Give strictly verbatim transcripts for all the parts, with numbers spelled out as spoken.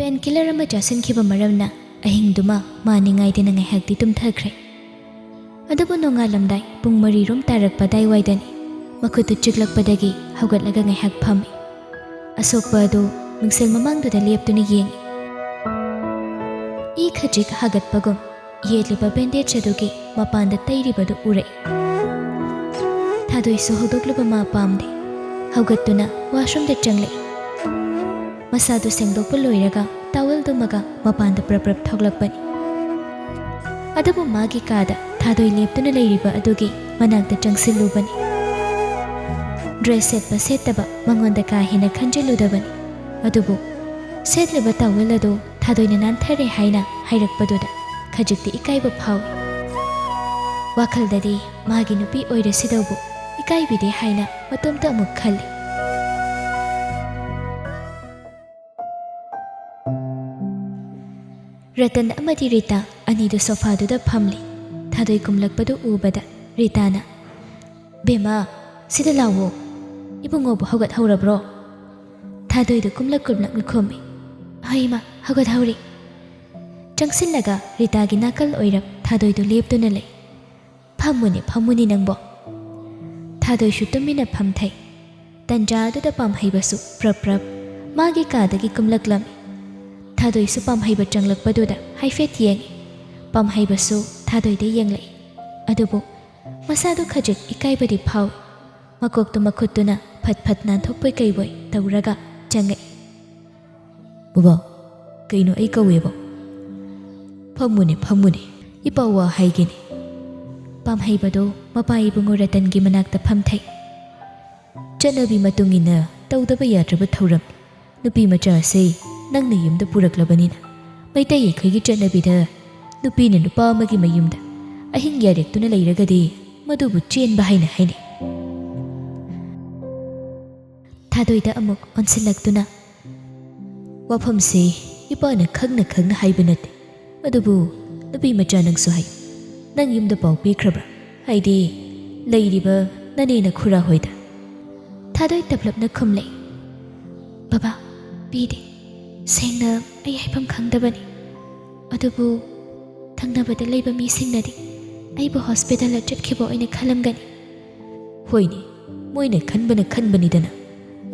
Painkiller ꯑꯃ ꯆꯥꯁꯤꯟꯈꯤꯕ ꯃꯔꯝꯅ ꯑꯍꯤꯡꯗꯨꯃ ꯃꯥ ꯅꯤꯡꯉꯥꯏꯗꯅ ꯉꯥꯏꯍꯥꯛꯇꯤ ꯇꯨꯝꯊꯈ꯭ꯔꯦ꯫ ꯑꯗꯨꯕꯨ ꯅꯣꯡꯉꯥꯜꯂꯝꯗꯥꯏ ꯄꯨꯡ ꯃꯔꯤ ꯔꯣꯝ ꯇꯥꯔꯛꯄ ꯑꯗꯥꯏꯋꯥꯏꯗꯅꯤ ꯃꯈꯨꯠꯇꯨ ꯆꯤꯛꯂꯛꯄꯗꯒꯤ ꯍꯧꯒꯠꯂꯒ ꯉꯥꯏꯍꯥꯛ ꯐꯝꯃꯤ꯫ ꯑꯁꯣꯛꯄ ꯑꯗꯨ ꯃꯤꯡꯁꯦꯜ ꯃꯃꯥꯡꯗꯨꯗ ꯂꯦꯞꯇꯨꯅ ꯌꯦꯡꯉꯤ꯫ ꯏ ꯈꯖꯤꯛ ꯍꯥꯒꯠꯄꯒꯨꯝ ꯌꯦꯠꯂꯤꯕ ꯕꯦꯟꯗꯦꯖ ꯑꯗꯨꯒꯤ ꯃꯄꯥꯟꯗ ꯇꯩꯔꯤꯕꯗꯨ ꯎꯔꯛꯏ꯫ ꯊꯥꯗꯣꯏꯁꯨ ꯍꯧꯗꯣꯛꯂꯨꯕ ꯃꯥ ꯄꯥꯝꯗꯦ꯫ ꯍꯧꯒꯠꯇꯨꯅ ꯋꯥꯁꯔꯨꯝꯗ ꯆꯪꯂꯛꯏ꯫ ꯃꯁꯥꯗꯨ ꯁꯦꯡꯗꯣꯛꯄ ꯂꯣꯏꯔꯒ ꯇꯥꯋꯦꯜꯗꯨꯃꯒ ꯃꯄꯥꯟꯗ ꯄ꯭ꯔꯞ ꯄ꯭ꯔꯞ ꯊꯣꯛꯂꯛꯄꯅꯤ꯫ ꯑꯗꯨꯕꯨ ꯃꯥꯒꯤ ꯀꯥꯗ ꯊꯥꯗꯣꯏ ꯂꯦꯞꯇꯨꯅ ꯂꯩꯔꯤꯕ ꯑꯗꯨꯒꯤ ꯃꯅꯥꯛꯇ ꯆꯪꯁꯤꯜꯂꯨꯕꯅꯤ꯫ ꯗ꯭ꯔꯦꯁ ꯁꯦꯠꯄ ꯁꯦꯠꯇꯕ ꯃꯉꯣꯟꯗ ꯀꯥ ꯍꯦꯟꯅ ꯈꯟꯖꯤꯜꯂꯨꯗꯕꯅꯤ꯫ ꯑꯗꯨꯕꯨ ꯁꯦꯠꯂꯤꯕ ꯇꯥꯋꯦꯜ ꯑꯗꯨ ꯊꯥꯗꯣꯏꯅ ꯅꯥꯟꯊꯔꯦ ꯍꯥꯏꯅ ꯍꯥꯏꯔꯛꯄꯗꯨꯗ ꯈꯖꯤꯛꯇꯤ ꯏꯀꯥꯏꯕ ꯐꯥꯎꯏ꯫ ꯋꯥꯈꯜꯗꯗꯤ ꯃꯥꯒꯤ ꯅꯨꯄꯤ ꯑꯣꯏꯔꯁꯤꯗꯧꯕꯨ ꯏꯀꯥꯏꯕꯤꯗꯦ ꯍꯥꯏꯅ ꯃꯇꯣꯝꯇ ꯑꯃꯨꯛ ꯈꯜꯂꯤ꯫ ꯔꯇꯟ ꯑꯃꯗꯤ ꯔꯤꯇꯥ ꯑꯅꯤꯗꯨ ꯁꯣꯐꯥꯗꯨꯗ ꯐꯝꯂꯤ꯫ ꯊꯥꯗꯣꯏ ꯀꯨꯝꯂꯛꯄꯗꯨ ꯎꯕꯗ ꯔꯤꯇꯥꯅ, "ꯕꯦꯝꯃ, ꯁꯤꯗ ꯂꯥꯛꯑꯣ꯫ ꯏꯕꯨꯡꯉꯣꯕꯨ ꯍꯧꯒꯠꯍꯧꯔꯕ꯭ꯔꯣ?" ꯊꯥꯗꯣꯏꯗꯨ ꯀꯨꯝꯂꯛ ꯀꯨꯝꯂꯛꯅ ꯈꯨꯝꯃꯤ꯫ "ꯍꯣꯏ ꯏꯃꯥ, ꯍꯧꯒꯠꯍꯧꯔꯦ꯫" ꯆꯪꯁꯤꯜꯂꯒ ꯔꯤꯇꯥꯒꯤ ꯅꯥꯀꯜ ꯑꯣꯏꯔꯞ ꯊꯥꯗꯣꯏꯗꯨ ꯂꯦꯞꯇꯨꯅ ꯂꯩ꯫ "ꯐꯝꯃꯨꯅꯦ, ꯐꯝꯃꯨꯅꯦ ꯅꯪꯕꯣ꯫" ꯊꯥꯗꯣꯏꯁꯨ ꯇꯨꯃꯤꯟꯅ ꯐꯝꯊꯩ꯫ ꯇꯟꯖꯥ ꯑꯗꯨꯗ ꯄꯥꯝꯍꯩꯕꯁꯨ ꯄ꯭ꯔꯞ ꯄ꯭ꯔꯞ ꯃꯥꯒꯤ ꯀꯥꯗꯒꯤ ꯀꯨꯝꯂꯛꯂꯝꯃꯤ꯫ ꯊꯥꯗꯣꯏꯁꯨ ꯄꯥꯝꯍꯩꯕ ꯆꯪꯂꯛꯄꯗꯨꯗ ꯍꯥꯏꯐꯦꯠ ꯌꯦꯡꯉꯤ꯫ ꯄꯥꯝꯍꯩꯕꯁꯨ ꯊꯥꯗꯣꯏꯗ ꯌꯦꯡꯂꯛꯏ꯫ ꯑꯗꯨꯕꯨ ꯃꯁꯥꯗꯨ ꯈꯖꯤꯛ ꯏꯀꯥꯏꯕꯗꯤ ꯐꯥꯎꯏ꯫ ꯃꯀꯣꯛꯇꯨ ꯃꯈꯨꯠꯇꯨꯅ ꯐꯠ ꯐꯠ ꯅꯥꯟꯊꯣꯛꯄꯣꯏ ꯀꯩꯕꯣꯏ ꯇꯧꯔꯒ ꯆꯪꯉꯛꯏ꯫ "ꯕꯕꯥ, ꯀꯩꯅꯣ ꯑꯩ ꯀꯧꯋꯦꯕꯣ?" "ꯐꯝꯃꯨꯅꯦ, ꯐꯝꯃꯨꯅꯦ, ꯏꯄꯥ ꯋꯥ ꯍꯥꯏꯒꯦꯅꯦ꯫" ꯄꯥꯝꯍꯩꯕꯗꯣ ꯃꯄꯥ ꯏꯕꯨꯡꯉꯣ ꯔꯇꯟꯒꯤ ꯃꯅꯥꯛꯇ ꯐꯝꯊꯩ꯫ "ꯆꯠꯅꯕꯤ ꯃꯇꯨꯡ ꯏꯟꯅ ꯇꯧꯗꯕ ꯌꯥꯗ꯭ꯔꯕ ꯊꯧꯔꯝ꯫ ꯅꯨꯄꯤ ꯃꯆꯥꯁꯦ ꯅꯪꯅ ꯌꯨꯝꯗ ꯄꯨꯔꯛꯂꯕꯅꯤꯅ, ꯃꯩꯇꯩ ꯑꯩꯈꯣꯏꯒꯤ ꯆꯠꯅꯕꯤꯗ ꯅꯨꯄꯤꯅ ꯅꯨꯄꯥ ꯑꯃꯒꯤ ꯃꯌꯨꯝꯗ ꯑꯍꯤꯡ ꯌꯥꯔꯦꯛꯇꯨꯅ ꯂꯩꯔꯒꯗꯤ ꯃꯗꯨꯕꯨ ꯆꯦꯟꯕ ꯍꯥꯏꯅ ꯍꯥꯏꯅꯩ꯫" ꯊꯥꯗꯣꯏꯗ ꯑꯃꯨꯛ ꯑꯣꯟꯁꯤꯜꯂꯛꯇꯨꯅ, "ꯋꯥꯐꯝꯁꯦ ꯏꯄꯥꯅ ꯈꯪꯅ ꯈꯪꯅ ꯍꯥꯏꯕ ꯅꯠꯇꯦ꯫ ꯑꯗꯨꯕꯨ ꯅꯨꯄꯤ ꯃꯆꯥ ꯅꯪꯁꯨ ꯍꯥꯏ, ꯅꯪ ꯌꯨꯝꯗ ꯄꯥꯎ ꯄꯤꯈ꯭ꯔꯕ꯭ꯔꯥ? ꯍꯥꯏꯗꯤ ꯂꯩꯔꯤꯕ ꯅꯅꯦꯅ ꯈꯨꯔꯥ ꯍꯣꯏꯗ?" ꯊꯥꯗꯣꯏ ꯇꯞꯂꯞꯅ ꯈꯨꯝꯂꯦ꯫ "ꯕꯕꯥ, ꯄꯤꯗꯦ꯫" ꯁꯦꯡꯅ, ꯑꯩ ꯍꯥꯏꯐꯝ ꯈꯪꯗꯕꯅꯤ꯫ ꯑꯗꯨꯕꯨ ꯊꯪꯅꯕꯗ ꯂꯩꯕ ꯃꯤꯁꯤꯡꯅꯗꯤ ꯑꯩꯕꯨ ꯍꯣꯁꯄꯤꯇꯥꯜꯗ ꯆꯠꯈꯤꯕ ꯑꯣꯏꯅ ꯈꯜꯂꯝꯒꯅꯤ꯫ ꯍꯣꯏꯅꯦ, ꯃꯣꯏꯅ ꯈꯟꯕꯅ ꯈꯟꯕꯅꯤꯗꯅ꯫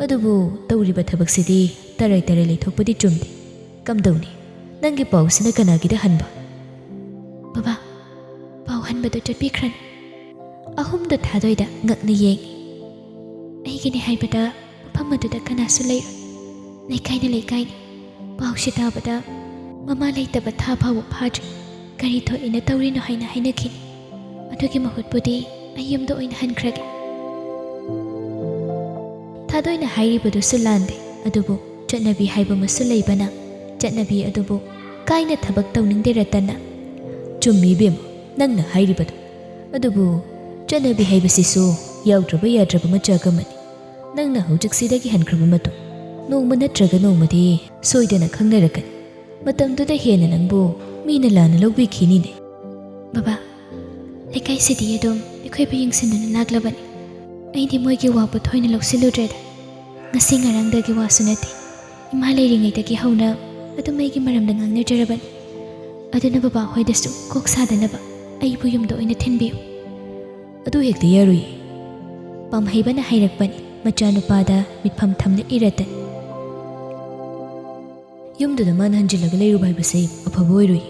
ꯑꯗꯨꯕꯨ ꯇꯧꯔꯤꯕ ꯊꯕꯛꯁꯤꯗꯤ ꯇꯔꯥꯏ ꯇꯔꯥꯏ ꯂꯩꯊꯣꯛꯄꯗꯤ ꯆꯨꯝꯗꯦ꯫ ꯀꯝꯗꯧꯅꯤ? ꯅꯪꯒꯤ ꯄꯥꯎꯁꯤꯅ ꯀꯅꯥꯒꯤꯗ ꯍꯟꯕ? ꯕꯕꯥ, ꯄꯥꯎ ꯍꯟꯕꯗꯨ ꯆꯠꯄꯤꯈ꯭ꯔꯅꯤ꯫ ꯑꯍꯨꯝꯗꯨ ꯊꯥꯗꯣꯏꯗ ꯉꯛꯅ ꯌꯦꯡꯉꯤ꯫ ꯑꯩꯒꯤꯅꯤ ꯍꯥꯏꯕꯗ ꯃꯐꯝ ꯑꯗꯨꯗ ꯀꯅꯥꯁꯨ ꯂꯩꯔꯣꯏ꯫ ꯂꯩꯀꯥꯏꯅ ꯂꯩꯀꯥꯏꯅꯤ꯫ ꯄꯥꯎꯁꯤ ꯇꯥꯕꯗ ꯃꯃꯥ ꯂꯩꯇꯕ ꯊꯥ ꯐꯥꯎꯕ ꯐꯥꯗ꯭ꯔꯤ꯫ ꯀꯔꯤ ꯊꯣꯛꯏꯅ ꯇꯧꯔꯤꯅꯣ ꯍꯥꯏꯅ ꯍꯥꯏꯅꯈꯤꯅꯤ꯫ ꯑꯗꯨꯒꯤ ꯃꯍꯨꯠꯄꯨꯗꯤ ꯑꯩ ꯌꯨꯝꯗ ꯑꯣꯏꯅ ꯍꯟꯈ꯭ꯔꯒꯦ꯫ ꯊꯥꯗꯣꯏꯅ ꯍꯥꯏꯔꯤꯕꯗꯨꯁꯨ ꯂꯥꯟꯗꯦ, ꯑꯗꯨꯕꯨ ꯆꯠꯅꯕꯤ ꯍꯥꯏꯕ ꯑꯃꯁꯨ ꯂꯩꯕꯅ ꯆꯠꯅꯕꯤ ꯑꯗꯨꯕꯨ ꯀꯥꯏꯅ ꯊꯕꯛ ꯇꯧꯅꯤꯡꯗꯦ ꯔꯇꯟꯅ꯫ ꯆꯨꯝꯃꯤ ꯏꯕꯦꯝꯃ, ꯅꯪꯅ ꯍꯥꯏꯔꯤꯕꯗꯣ꯫ ꯑꯗꯨꯕꯨ ꯆꯠꯅꯕꯤ ꯍꯥꯏꯕꯁꯤꯁꯨ ꯌꯥꯎꯗ꯭ꯔꯕ ꯌꯥꯗ꯭ꯔꯕ ꯃꯆꯥꯛ ꯑꯃꯅꯤ꯫ ꯅꯪꯅ ꯍꯧꯖꯤꯛꯁꯤꯗꯒꯤ ꯍꯟꯈ꯭ꯔꯕ ꯃꯇꯨꯡ ꯅꯣꯡꯃ ꯅꯠꯇ꯭ꯔꯒ ꯅꯣꯡꯃꯗꯤ ꯁꯣꯏꯗꯅ ꯈꯪꯅꯔꯛꯀꯅꯤ꯫ ꯃꯇꯝꯗꯨꯗ ꯍꯦꯟꯅ ꯅꯪꯕꯨ ꯃꯤꯅ ꯂꯥꯟꯅ ꯂꯧꯕꯤꯈꯤꯅꯤꯅꯦ꯫ ꯕꯕꯥ, ꯂꯩꯀꯥꯏꯁꯤꯗꯤ ꯑꯗꯨꯝ ꯑꯩꯈꯣꯏꯕꯨ ꯌꯦꯡꯁꯤꯟꯗꯨꯅ ꯂꯥꯛꯂꯕꯅꯤ꯫ ꯑꯩꯗꯤ ꯃꯣꯏꯒꯤ ꯋꯥꯕꯨ ꯊꯣꯏꯅ ꯂꯧꯁꯤꯜꯂꯨꯗ꯭ꯔꯦꯗ꯫ ꯉꯁꯤ ꯉꯔꯥꯡꯗꯒꯤ ꯋꯥꯁꯨ ꯅꯠꯇꯦ, ꯏꯃꯥ ꯂꯩꯔꯤꯉꯩꯗꯒꯤ ꯍꯧꯅ ꯑꯗꯨꯝ ꯑꯩꯒꯤ ꯃꯔꯝꯗ ꯉꯥꯡꯅꯖꯔꯕꯅꯤ꯫ ꯑꯗꯨꯅ ꯕꯕꯥ ꯍꯣꯏꯗꯁꯨ ꯀꯣꯛ ꯁꯥꯗꯅꯕ ꯑꯩꯕꯨ ꯌꯨꯝꯗ ꯑꯣꯏꯅ ꯊꯤꯟꯕꯤꯌꯨ꯫ ꯑꯗꯨ ꯍꯦꯛꯇ ꯌꯥꯔꯣꯏꯌꯦ꯫ ꯄꯥꯝꯍꯩꯕꯅ ꯍꯥꯏꯔꯛꯄꯅꯤ, ꯃꯆꯥꯅꯨꯄꯥꯗ ꯃꯤꯠꯐꯝ ꯊꯝꯂꯛꯏ ꯔꯇꯟ꯫ ꯌꯨꯝꯗꯨꯗ ꯃꯥꯅ ꯍꯟꯖꯤꯜꯂꯒ ꯂꯩꯔꯨꯕ ꯍꯥꯏꯕꯁꯦ ꯑꯐꯕ ꯑꯣꯏꯔꯣꯏ꯫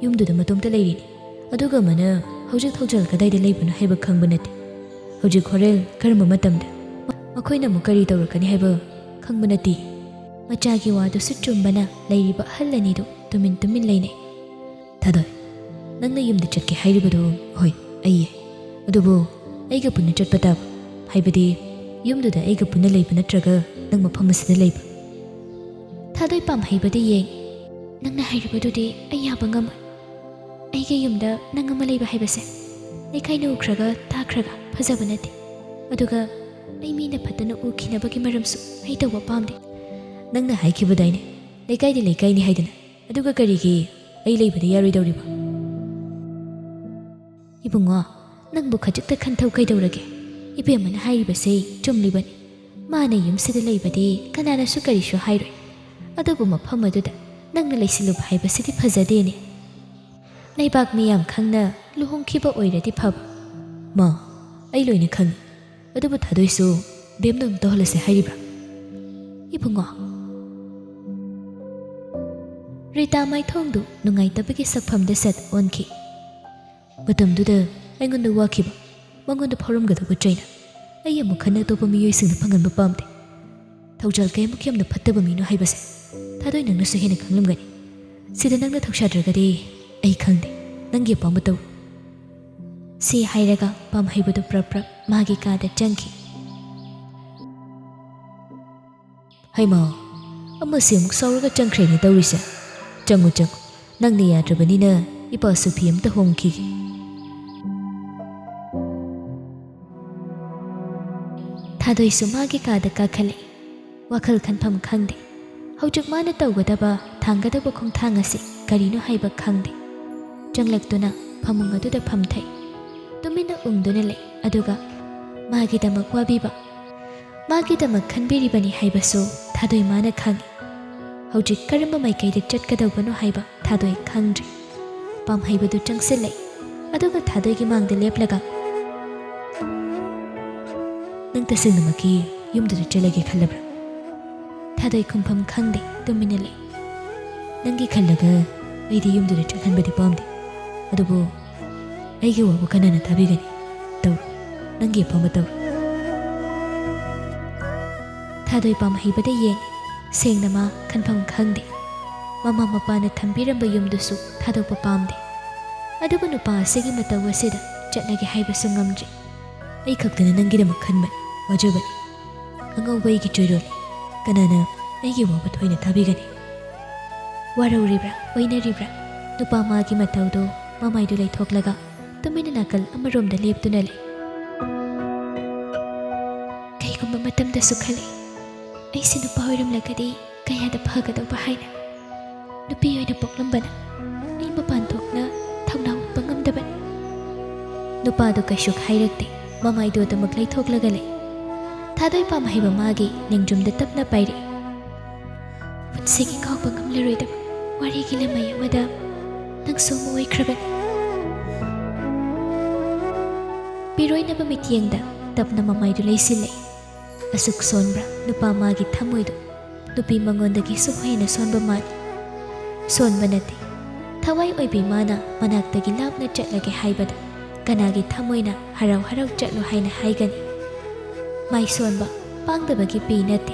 ꯌꯨꯝꯗꯨꯗ ꯃꯇꯣꯝꯇ ꯂꯩꯔꯤꯅꯤ꯫ ꯑꯗꯨꯒ ꯑꯃꯅ ꯍꯧꯖꯤꯛ ꯊꯧꯖꯥꯜ ꯀꯗꯥꯏꯗ ꯂꯩꯕꯅꯣ ꯍꯥꯏꯕ ꯈꯪꯕ ꯅꯠꯇꯦ꯫ ꯍꯧꯖꯤꯛ ꯍꯣꯔꯦꯟ ꯀꯔꯝꯕ ꯃꯇꯝꯗ ꯃ-, ꯃꯈꯣꯏꯅ ꯑꯃꯨꯛ ꯀꯔꯤ ꯇꯧꯔꯛꯀꯅꯤ ꯍꯥꯏꯕ ꯈꯪꯕ ꯅꯠꯇꯦ꯫ ꯃꯆꯥꯒꯤ ꯋꯥꯗꯨꯁꯨ ꯆꯨꯝꯕꯅ ꯂꯩꯔꯤꯕ ꯑꯍꯜ ꯑꯅꯤꯗꯨ ꯇꯨꯃꯤꯟ ꯇꯨꯃꯤꯟ ꯂꯩꯅꯩ꯫ ꯊꯥꯗꯣꯏ, ꯅꯪꯅ ꯌꯨꯝꯗ ꯆꯠꯀꯦ ꯍꯥꯏꯔꯤꯕꯗꯣ, ꯍꯣꯏ, ꯑꯩ ꯌꯥꯏ꯫ ꯑꯗꯨꯕꯨ ꯑꯩꯒ ꯄꯨꯟꯅ ꯆꯠꯄ ꯇꯥꯕ, ꯍꯥꯏꯕꯗꯤ ꯌꯨꯝꯗꯨꯗ ꯑꯩꯒ ꯄꯨꯟꯅ ꯂꯩꯕ ꯅꯠꯇ꯭ꯔꯒ ꯅꯪ ꯃꯐꯝ ꯑꯁꯤꯗ ꯂꯩꯕ? ꯊꯥꯗꯣꯏ ꯄꯥꯝꯍꯩꯕꯗ ꯌꯦꯡ, ꯅꯪꯅ ꯍꯥꯏꯔꯤꯕꯗꯨꯗꯤ ꯑꯩ ꯌꯥꯕ ꯉꯝꯃꯣꯏ꯫ ꯑꯩꯒꯤ ꯌꯨꯝꯗ ꯅꯪ ꯑꯃ ꯂꯩꯕ ꯍꯥꯏꯕꯁꯦ ꯂꯩꯀꯥꯏꯅ ꯎꯈ꯭ꯔꯒ ꯇꯥꯈ꯭ꯔꯒ ꯐꯖꯕ ꯅꯠꯇꯦ꯫ ꯑꯗꯨꯒ ꯑꯩ ꯃꯤꯅ ꯐꯠꯇꯅ ꯎꯈꯤꯅꯕꯒꯤ ꯃꯔꯝꯁꯨ ꯑꯩ ꯇꯧꯕ ꯄꯥꯝꯗꯦ꯫ ꯅꯪꯅ ꯍꯥꯏꯈꯤꯕꯗꯥꯏꯅꯦ, ꯂꯩꯀꯥꯏꯗꯤ ꯂꯩꯀꯥꯏꯅꯤ ꯍꯥꯏꯗꯅ, ꯑꯗꯨꯒ ꯀꯔꯤꯒꯤ ꯑꯩ ꯂꯩꯕꯗ ꯌꯥꯔꯣꯏꯗꯧꯔꯤꯕ? ꯏꯕꯨꯡꯉꯣ, ꯅꯪꯕꯨ ꯈꯖꯤꯛꯇ ꯈꯟꯊꯧ ꯀꯩꯗꯧꯔꯒꯦ? ꯏꯕꯦꯝꯃꯅ ꯍꯥꯏꯔꯤꯕꯁꯦ ꯆꯨꯝꯂꯤꯕꯅꯤ꯫ ꯃꯥꯅ ꯌꯨꯝꯁꯤꯗ ꯂꯩꯕꯗꯤ ꯀꯅꯥꯅꯁꯨ ꯀꯔꯤꯁꯨ ꯍꯥꯏꯔꯣꯏ꯫ ꯑꯗꯨꯕꯨ ꯃꯐꯝ ꯑꯗꯨꯗ ꯅꯪꯅ ꯂꯩꯁꯤꯜꯂꯨꯕ ꯍꯥꯏꯕꯁꯤꯗꯤ ꯐꯖꯗꯦꯅꯦ꯫ ꯂꯩꯕꯥꯛ ꯃꯤꯌꯥꯝ ꯈꯪꯅ ꯂꯨꯍꯣꯡꯈꯤꯕ ꯑꯣꯏꯔꯗꯤ ꯐꯕ꯫ ꯃꯥ, ꯑꯩ ꯂꯣꯏꯅ ꯈꯪꯏ꯫ ꯑꯗꯨꯕꯨ ꯊꯥꯗꯣꯏꯁꯨ ꯕꯦꯝꯅ ꯑꯃꯨꯛ ꯇꯧꯍꯜꯂꯁꯦ ꯍꯥꯏꯔꯤꯕ꯭ꯔꯥ? ꯏꯕꯨꯡꯉꯣ꯫ ꯔꯤꯇꯥ ꯃꯥꯏꯊꯣꯡꯗꯨ ꯅꯨꯡꯉꯥꯏꯇꯕꯒꯤ ꯁꯛꯐꯝꯗ ꯁꯠ ꯑꯣꯟꯈꯤ꯫ ꯃꯇꯝꯗꯨꯗ ꯑꯩꯉꯣꯟꯗ ꯋꯥꯈꯤꯕ, ꯃꯉꯣꯟꯗ ꯐꯥꯎꯔꯝꯒꯗꯧꯕ ꯆꯩꯅ ꯑꯩ ꯑꯃꯨꯛ ꯍꯟꯅ ꯑꯇꯣꯞꯄ ꯃꯤꯑꯣꯏꯁꯤꯡꯗ ꯐꯪꯍꯟꯕ ꯄꯥꯝꯗꯦ꯫ ꯊꯧꯖꯥꯜ ꯀꯌꯥꯃꯨꯛ ꯌꯥꯝꯅ ꯐꯠꯇꯕ ꯃꯤꯅꯣ ꯍꯥꯏꯕꯁꯦ ꯊꯥꯗꯣꯏ ꯅꯪꯅꯁꯨ ꯍꯦꯟꯅ ꯈꯪꯂꯝꯒꯅꯤ꯫ ꯁꯤꯗ ꯅꯪꯅ ꯊꯧꯁꯥꯗ꯭ꯔꯒꯗꯤ ꯑꯩ ꯈꯪꯗꯦ, ꯅꯪꯒꯤ ꯑꯄꯥꯝꯕ ꯇꯧ꯫ ꯁꯤ ꯍꯥꯏꯔꯒ ꯄꯥꯝꯍꯩꯕꯗꯨ ꯄ꯭ꯔꯞ ꯄ꯭ꯔꯞ ꯃꯥꯒꯤ ꯀꯥꯗ ꯆꯪꯈꯤ꯫ ꯍꯩꯃꯥ, ꯑꯃꯁꯤ ꯑꯃꯨꯛ ꯁꯥꯎꯔꯒ ꯆꯪꯈ꯭ꯔꯦꯅꯦ ꯇꯧꯔꯤꯁꯦ꯫ ꯆꯪꯉꯨ, ꯆꯪꯉꯨ, ꯅꯪꯅ ꯌꯥꯗ꯭ꯔꯕꯅꯤꯅ ꯏꯄꯥꯁꯨ ꯐꯤ ꯑꯃꯇ ꯍꯣꯡꯈꯤꯒꯦ꯫ ꯊꯥꯗꯣꯏꯁꯨ ꯃꯥꯒꯤ ꯀꯥꯗ ꯀꯥꯈꯠꯂꯛꯏ꯫ ꯋꯥꯈꯜ ꯈꯟꯐꯝ ꯈꯪꯗꯦ꯫ ꯍꯧꯖꯤꯛ ꯃꯥꯅ ꯇꯧꯒꯗꯕ, ꯊꯥꯡꯒꯗꯕ ꯈꯣꯡꯊꯥꯡ ꯑꯁꯤ ꯀꯔꯤꯅꯣ ꯍꯥꯏꯕ ꯈꯪꯗꯦ꯫ ꯆꯪꯂꯛꯇꯨꯅ ꯐꯃꯨꯡ ꯑꯗꯨꯗ ꯐꯝꯊꯩ꯫ ꯇꯨꯃꯤꯟꯅ ꯎꯪꯗꯨꯅ ꯂꯩ, ꯑꯗꯨꯒ ꯃꯥꯒꯤꯗꯃꯛ ꯋꯥꯕꯤꯕ, ꯃꯥꯒꯤꯗꯃꯛ ꯈꯟꯕꯤꯔꯤꯕꯅꯤ ꯍꯥꯏꯕꯁꯨ ꯊꯥꯗꯣꯏ ꯃꯥꯅ ꯈꯪꯏ꯫ ꯍꯧꯖꯤꯛ ꯀꯔꯝꯕ ꯃꯥꯏꯀꯩꯗ ꯆꯠꯀꯗꯧꯕꯅꯣ ꯍꯥꯏꯕ ꯊꯥꯗꯣꯏ ꯈꯪꯗ꯭ꯔꯤ꯫ ꯄꯥꯝꯍꯩꯕꯗꯨ ꯆꯪꯁꯤꯜꯂꯛꯏ, ꯑꯗꯨꯒ ꯊꯥꯗꯣꯏꯒꯤ ꯃꯥꯡꯗ ꯂꯦꯞꯂꯒ, "ꯅꯪ ꯇꯁꯦꯡꯅꯃꯛꯀꯤ ꯌꯨꯝꯗꯨꯗ ꯆꯠꯂꯒꯦ ꯈꯜꯂꯕ꯭ꯔꯥ?" ꯊꯥꯗꯣꯏ ꯈꯨꯝꯐꯝ ꯈꯪꯗꯦ, ꯇꯨꯃꯤꯟꯅ ꯂꯩ꯫ "ꯅꯪꯒꯤ ꯈꯜꯂꯒ ꯑꯩꯗꯤ ꯌꯨꯝꯗꯨꯗ ꯆꯠꯍꯟꯕꯗꯤ ꯄꯥꯝꯗꯦ, ꯑꯗꯨꯕꯨ ꯑꯩꯒꯤ ꯋꯥꯕꯨ ꯀꯅꯥꯅ ꯇꯥꯕꯤꯒꯅꯤ? ꯇꯧꯔꯣ, ꯅꯪꯒꯤ ꯑꯄꯥꯝꯕ ꯇꯧꯔꯣ꯫" ꯊꯥꯗꯣꯏ ꯄꯥꯝꯍꯩꯕꯗ ꯌꯦꯡ, ꯁꯦꯡꯅ ꯃꯥ ꯈꯟꯐꯝ ꯈꯪꯗꯦ꯫ ꯃꯃꯥ ꯃꯄꯥꯅ ꯊꯝꯕꯤꯔꯝꯕ ꯌꯨꯝꯗꯨꯁꯨ ꯊꯥꯗꯣꯛꯄ ꯄꯥꯝꯗꯦ꯫ ꯑꯗꯨꯕꯨ ꯅꯨꯄꯥ ꯑꯁꯤꯒꯤ ꯃꯇꯧ ꯑꯁꯤꯗ ꯆꯠꯂꯒꯦ ꯍꯥꯏꯕꯁꯨ ꯉꯝꯗ꯭ꯔꯤ꯫ "ꯑꯩ ꯈꯛꯇꯅ ꯅꯪꯒꯤꯗꯃꯛ ꯈꯟꯕꯅꯤ, ꯋꯥꯖꯕꯅꯤ꯫ ꯑꯉꯧꯕ ꯑꯩꯒꯤ ꯆꯣꯏꯔꯣꯜ, ꯀꯅꯥꯅ ꯑꯩꯒꯤ ꯋꯥꯕ ꯊꯣꯏꯅ ꯇꯥꯕꯤꯒꯅꯤ?" ꯋꯥꯔꯧꯔꯤꯕ꯭ꯔꯥ, ꯑꯣꯏꯅꯔꯤꯕ꯭ꯔꯥ? ꯅꯨꯄꯥ ꯃꯥꯒꯤ ꯃꯇꯧꯗꯨ ꯃꯃꯥꯏꯗꯨ ꯂꯩꯊꯣꯛꯂꯒ ꯇꯨꯃꯤꯟꯅ ꯅꯥꯀꯜ ꯑꯃꯔꯣꯝꯗ ꯂꯦꯞꯇꯨꯅ ꯂꯩ꯫ ꯀꯩꯒꯨꯝꯕ ꯃꯇꯝꯗꯁꯨ ꯈꯜꯂꯤ, ꯑꯩꯁꯦ ꯅꯨꯄꯥ ꯑꯣꯏꯔꯝꯂꯒꯗꯤ ꯀꯌꯥꯗ ꯐꯒꯗꯧꯕ ꯍꯥꯏꯅ꯫ ꯅꯨꯄꯤ ꯑꯣꯏꯅ ꯄꯣꯛꯂꯝꯕꯅ ꯑꯩ ꯃꯄꯥꯟ ꯊꯣꯛꯅ ꯊꯧꯅꯥ ꯎꯠꯄ ꯉꯝꯗꯕꯅꯤ꯫ ꯅꯨꯄꯥꯗꯨ ꯀꯩꯁꯨ ꯍꯥꯏꯔꯛꯇꯦ, ꯃꯃꯥꯏꯗꯨ ꯑꯗꯨꯃꯛ ꯂꯩꯊꯣꯛꯂꯒ ꯂꯩ꯫ ꯊꯥꯗꯣꯏ ꯄꯥꯝꯍꯩꯕ ꯃꯥꯒꯤ ꯅꯤꯡꯖꯨꯝꯗ ꯇꯞꯅ ꯄꯥꯏꯔꯛꯏ꯫ ꯄꯨꯟꯁꯤꯒꯤ ꯀꯥꯎꯕ ꯉꯝꯂꯔꯣꯏꯗꯕ ꯋꯥꯔꯤꯒꯤ ꯂꯃꯩ ꯑꯃꯗ ꯅꯪꯁꯨ ꯑꯃ ꯑꯣꯏꯈ꯭ꯔꯕꯅꯤ꯫ ꯄꯤꯔꯣꯏꯅꯕ ꯃꯤꯠꯌꯦꯡꯗ ꯇꯞꯅ ꯃꯃꯥꯏꯗꯨ ꯂꯩꯁꯤꯜꯂꯦ꯫ ꯑꯁꯨꯛ ꯁꯣꯟꯕ꯭ꯔꯥ ꯅꯨꯄꯥ ꯃꯥꯒꯤ ꯊꯃꯣꯏꯗꯣ? ꯅꯨꯄꯤ ꯃꯉꯣꯟꯗꯒꯤꯁꯨ ꯍꯦꯟꯅ ꯁꯣꯟꯕ ꯃꯥꯜꯂꯤ꯫ ꯁꯣꯟꯕ ꯅꯠꯇꯦ, ꯊꯋꯥꯏ ꯑꯣꯏꯕꯤ ꯃꯥꯅ ꯃꯅꯥꯛꯇꯒꯤ ꯂꯥꯞꯅ ꯆꯠꯂꯒꯦ ꯍꯥꯏꯕꯗ ꯀꯅꯥꯒꯤ ꯊꯃꯣꯏꯅ ꯍꯔꯥꯎ ꯍꯔꯥꯎ ꯆꯠꯂꯨ ꯍꯥꯏꯅ ꯍꯥꯏꯒꯅꯤ? ꯃꯥꯏ ꯁꯣꯟꯕ, ꯄꯥꯡꯗꯕꯒꯤ ꯄꯤ ꯅꯠꯇꯦ,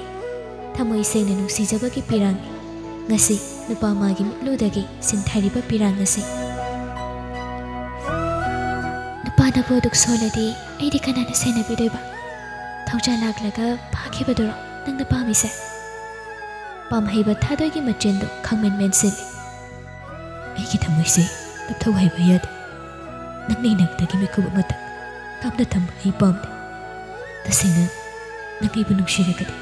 ꯊꯃꯣꯏ ꯁꯦꯡꯅ ꯅꯨꯡꯁꯤꯖꯕꯒꯤ ꯄꯤꯔꯥꯡꯅꯤ꯫ ꯉꯁꯤ ꯅꯨꯄꯥ ꯃꯥꯒꯤ ꯃꯤꯠꯂꯨꯗꯒꯤ ꯁꯤꯟꯊꯔꯤꯕ ꯄꯤꯔꯥꯡ ꯑꯁꯤ꯫ ꯅꯨꯄꯥꯅꯕꯨ ꯑꯗꯨꯛ ꯁꯣꯜꯂꯗꯤ ꯑꯩꯗꯤ ꯀꯅꯥꯅ ꯁꯦꯟꯅꯕꯤꯗꯣꯏꯕ? ꯊꯧꯖꯥꯜ ꯂꯥꯛꯂꯒ ꯐꯥꯈꯤꯕꯗꯨꯔꯣ ꯅꯪꯅ ꯄꯥꯝꯃꯤꯁꯦ? ꯄꯥꯝꯍꯩꯕ ꯊꯥꯗꯣꯏꯒꯤ ꯃꯆꯤꯟꯗꯨ ꯈꯪꯃꯦꯟ ꯃꯦꯟꯁꯤꯜꯂꯤ꯫ ꯑꯩꯒꯤ ꯊꯃꯣꯏꯁꯦ ꯇꯞꯊꯧ ꯍꯥꯏꯕ ꯌꯥꯗꯦ꯫ ꯅꯪꯅ ꯏꯅꯥꯛꯇꯒꯤ ꯃꯤꯀꯨꯞ ꯑꯃꯇꯪ ꯂꯥꯞꯅ ꯊꯝꯕ ꯑꯩ ꯄꯥꯝꯗꯦ꯫ ꯇꯁꯦꯡꯅ ꯅꯪ ꯑꯩꯕꯨ ꯅꯨꯡꯁꯤꯔꯒꯗꯤ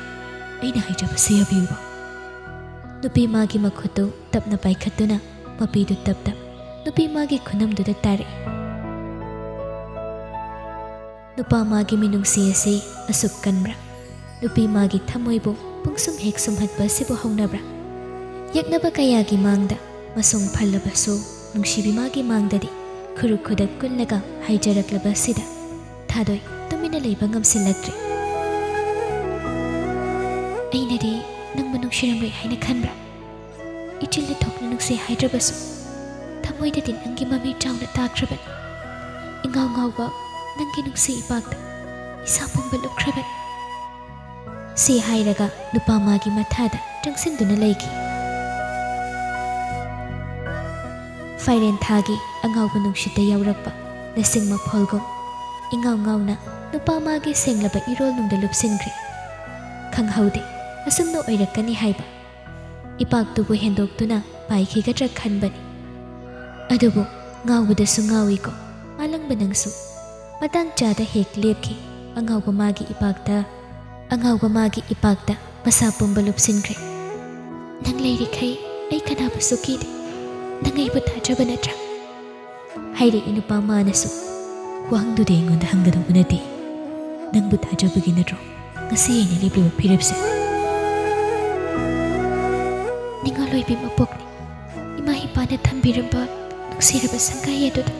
ꯑꯩꯅ ꯍꯥꯏꯖꯕꯁꯦ ꯌꯥꯕꯤꯌꯨꯕ꯫ ꯅꯨꯄꯤ ꯃꯥꯒꯤ ꯃꯈꯨꯠꯇꯨ ꯇꯞꯅ ꯄꯥꯏꯈꯠꯇꯨꯅ ꯃꯄꯤꯗꯨ ꯇꯞ ꯇꯞ ꯅꯨꯄꯤ ꯃꯥꯒꯤ ꯈꯨꯅꯝꯗꯨꯗ ꯇꯥꯔꯛꯏ꯫ ꯅꯨꯄꯥ ꯃꯥꯒꯤ ꯃꯤꯅꯨꯡꯁꯤ ꯑꯁꯤ ꯑꯁꯨꯛ ꯀꯟꯕ꯭ꯔꯥ? ꯅꯨꯄꯤ ꯃꯥꯒꯤ ꯊꯃꯣꯏꯕꯨ ꯄꯨꯡꯁꯨꯝ ꯍꯦꯛ ꯁꯨꯝꯍꯠꯄ ꯑꯁꯤꯕꯨ ꯍꯧꯅꯕ꯭ꯔꯥ? ꯌꯦꯛꯅꯕ ꯀꯌꯥꯒꯤ ꯃꯥꯡꯗ ꯃꯁꯨꯡ ꯐꯜꯂꯕꯁꯨ ꯅꯨꯡꯁꯤꯕꯤ ꯃꯥꯒꯤ ꯃꯥꯡꯗꯗꯤ ꯈꯨꯔꯨ ꯈꯨꯗꯛ ꯀꯨꯜꯂꯒ ꯍꯥꯏꯖꯔꯛꯂꯕ ꯑꯁꯤꯗ ꯊꯥꯗꯣꯏ ꯇꯨꯃꯤꯟꯅ ꯂꯩꯕ ꯉꯝꯁꯤꯜꯂꯛꯇ꯭ꯔꯦ꯫ ꯑꯩꯅꯗꯤ ꯅꯪꯕꯨ ꯅꯨꯡꯁꯤꯔꯝꯂꯣꯏ ꯍꯥꯏꯅ ꯈꯟꯕ꯭ꯔꯥ? ꯏꯆꯤꯜꯗ ꯊꯣꯛꯅ ꯅꯨꯡꯁꯤ ꯍꯥꯏꯗ꯭ꯔꯕꯁꯨ ꯊꯃꯣꯏꯗꯗꯤ ꯅꯪꯒꯤ ꯃꯃꯤ ꯆꯥꯎꯅ ꯇꯥꯈ꯭ꯔꯕꯅꯤ꯫ ꯏꯉꯥꯎ ꯉꯥꯎꯕ ꯅꯪꯒꯤ ꯅꯨꯡꯁꯤ ꯏꯄꯥꯛꯇ ꯏꯁꯥ ꯄꯨꯝꯕ ꯂꯨꯞꯈ꯭ꯔꯕꯅꯤ꯫ ꯁꯤ ꯍꯥꯏꯔꯒ ꯅꯨꯄꯥ ꯃꯥꯒꯤ ꯃꯊꯥꯗ ꯆꯪꯁꯤꯟꯗꯨꯅ ꯂꯩꯈꯤ꯫ ꯐꯥꯏꯔꯦꯟ ꯊꯥꯒꯤ ꯑꯉꯥꯎꯕ ꯅꯨꯡꯁꯤꯠꯇ ꯌꯥꯎꯔꯛꯄ ꯂꯁꯤꯡ ꯃꯐꯣꯜꯒꯨꯝ ꯏꯉꯥꯎ ꯉꯥꯎꯅ ꯅꯨꯄꯥ ꯃꯥꯒꯤ ꯁꯦꯡꯂꯕ ꯏꯔꯣꯜꯅꯨꯡꯗ ꯂꯨꯞꯁꯤꯟꯈ꯭ꯔꯦ꯫ ꯈꯪꯍꯧꯗꯦ ꯑꯁꯨꯝꯅ ꯑꯣꯏꯔꯛꯀꯅꯤ ꯍꯥꯏꯕ꯫ ꯏꯄꯥꯛꯇꯨꯕꯨ ꯍꯦꯟꯗꯣꯛꯇꯨꯅ ꯄꯥꯏꯈꯤꯒꯗ꯭ꯔꯥ ꯈꯟꯕꯅꯤ꯫ ꯑꯗꯨꯕꯨ ꯉꯥꯎꯕꯗꯁꯨ ꯉꯥꯎꯏꯀꯣ, ꯃꯥꯂꯪꯕ ꯅꯪꯁꯨ꯫ ꯃꯇꯥꯡ ꯆꯥꯗ ꯍꯦꯛ ꯂꯦꯞꯈꯤ ꯑꯉꯥꯎꯕ ꯃꯥꯒꯤ ꯏꯄꯥꯛꯇ꯫ ꯑꯉꯥꯎꯕ ꯃꯥꯒꯤ ꯏꯄꯥꯛꯇ ꯃꯁꯥ ꯄꯨꯝꯕ ꯂꯨꯞꯁꯤꯟꯈ꯭ꯔꯦ꯫ "ꯅꯪ ꯂꯩꯔꯤꯈꯩ ꯑꯩ ꯀꯅꯥꯕꯨꯁꯨ ꯀꯤꯗꯦ꯫ ꯅꯪ ꯑꯩꯕꯨ ꯊꯥꯖꯕ ꯅꯠꯇ꯭ꯔꯥ?" ꯍꯥꯏꯔꯛꯏ ꯅꯨꯄꯥ ꯃꯥꯅꯁꯨ꯫ "ꯋꯥꯍꯪꯗꯨꯗꯤ ꯑꯩꯉꯣꯟꯗ ꯍꯪꯒꯗꯧꯕ ꯅꯠꯇꯦ꯫ ꯅꯪꯕꯨ ꯊꯥꯖꯕꯒꯤ ꯅꯠꯇ꯭ꯔꯣ ꯉꯁꯤ ꯑꯩꯅ ꯂꯦꯞꯂꯤꯕ ꯐꯤꯔꯦꯞꯁꯦ?" ꯑꯣꯏꯕꯤ ꯃꯄꯣꯛꯅꯤ꯫ ꯏꯃꯥ ꯏꯄꯥꯅ ꯊꯝꯕꯤꯔꯝꯕ ꯅꯨꯡꯁꯤꯔꯕ ꯁꯪꯒꯥꯏ ꯑꯗꯨꯗ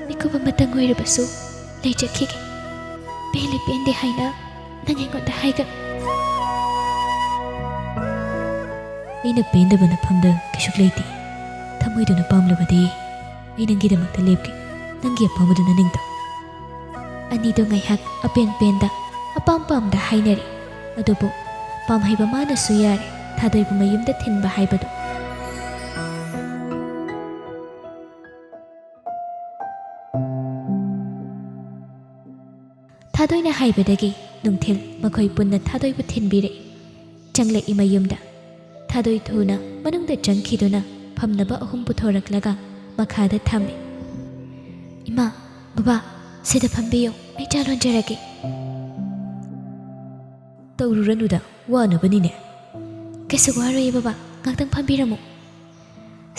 ꯃꯤꯀꯨꯞ ꯑꯃꯇꯪ ꯑꯣꯏꯔꯕꯁꯨ ꯂꯩꯖꯈꯤꯒꯦ꯫ ꯄꯦꯜꯂꯤ ꯄꯦꯟꯗꯦ ꯍꯥꯏꯅ ꯅꯪ ꯑꯩꯉꯣꯟꯗ ꯍꯥꯏꯒꯅꯨ꯫ ꯑꯩꯅ ꯄꯦꯟꯗꯕ ꯅꯐꯝꯗ ꯀꯩꯁꯨ ꯂꯩꯇꯦ꯫ ꯊꯃꯣꯏꯗꯨꯅ ꯄꯥꯝꯂꯕꯗꯤ ꯑꯩ ꯅꯪꯒꯤꯗꯃꯛꯇ ꯂꯦꯞꯀꯦ꯫ ꯅꯪꯒꯤ ꯑꯄꯥꯝꯕꯗꯨꯅ ꯅꯤꯡꯇꯝ꯫ ꯑꯅꯤꯗꯣ ꯉꯥꯏꯍꯥꯛ ꯑꯄꯦꯟ ꯄꯦꯟꯗ, ꯑꯄꯥꯝ ꯄꯥꯝꯗ ꯍꯥꯏꯅꯔꯦ꯫ ꯑꯗꯨꯕꯨ ꯄꯥꯝꯍꯩꯕ ꯃꯥꯅꯁꯨ ꯌꯥꯔꯦ, ꯊꯥꯗꯣꯏꯕꯨ ꯃꯌꯨꯝꯗ ꯊꯤꯟꯕ ꯍꯥꯏꯕꯗꯨ꯫ ꯊꯥꯗꯣꯏꯅ ꯍꯥꯏꯕꯗꯒꯤ ꯅꯨꯡꯊꯤꯜ ꯃꯈꯣꯏ ꯄꯨꯟꯅ ꯊꯥꯗꯣꯏꯕꯨ ꯊꯤꯟꯕꯤꯔꯛꯏ꯫ ꯆꯪꯂꯛꯏ ꯃꯌꯨꯝꯗ꯫ ꯊꯥꯗꯣꯏ ꯊꯨꯅ ꯃꯅꯨꯡꯗ ꯆꯪꯈꯤꯗꯨꯅ ꯐꯝꯅꯕ ꯑꯍꯨꯝ ꯄꯨꯊꯣꯔꯛꯂꯒ ꯃꯈꯥꯗ ꯊꯝꯃꯤ꯫ "ꯏꯃꯥ, ꯕꯕꯥ, ꯁꯤꯗ ꯐꯝꯕꯤꯌꯨ, ꯑꯩ ꯆꯥ ꯂꯣꯟꯖꯔꯒꯦ꯫" "ꯇꯧꯔꯨꯔꯅꯨꯗ, ꯋꯥꯅꯕꯅꯤꯅꯦ꯫" "ꯀꯩꯁꯨ ꯋꯥꯔꯣꯏꯌꯦ ꯕꯕꯥ, ꯉꯥꯛꯇꯪ ꯐꯝꯕꯤꯔꯝꯃꯨ꯫"